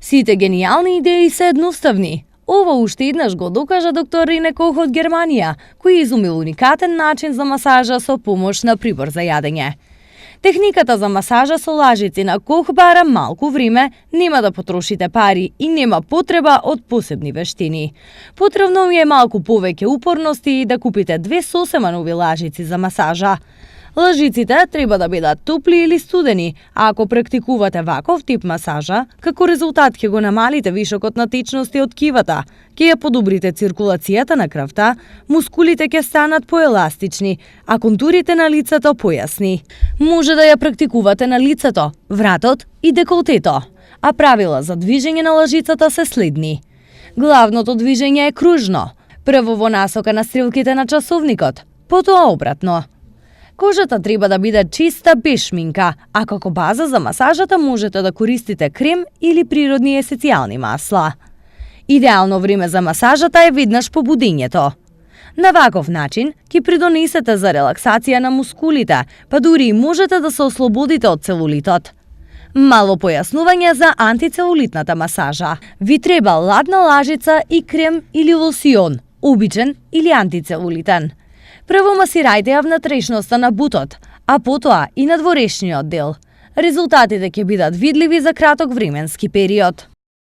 Сите гениални идеи се едноставни. Ова уште еднаш го докажа доктор Рене Кох од Германија, кој изумил уникатен начин за масажа со помош на прибор за јадење. Техниката за масажа со лажици на Кох бара малку време, нема да потрошите пари и нема потреба од посебни вештини. Потребно ми е малку повеќе упорности и да купите 2 сосема нови лажици за масажа. Лажиците треба да бидат топли или студени, а ако практикувате ваков тип масажа, како резултат ќе го намалите вишокот на течности од кивата, ќе ја подобрите циркулацијата на крвта, мускулите ќе станат поеластични, а контурите на лицето појасни. Може да ја практикувате на лицето, вратот и деколтето, а правила за движење на лажицата се следни. Главното движење е кружно, прво во насока на стрелките на часовникот, потоа обратно. Кожата треба да биде чиста без шминка, а како база за масажата можете да користите крем или природни есенцијални масла. Идеално време за масажата е веднаш по будењето. На ваков начин ќе придонесете за релаксација на мускулите, па дури и можете да се ослободите од целулитот. Мало појаснување за антицелулитната масажа. Ви треба ладна лажица и крем или лосион, обичен или антицелулитен. Прво масирајте ја внатрешноста на бутот, а потоа и надворешниот дел. Резултатите ќе бидат видливи за краток временски период.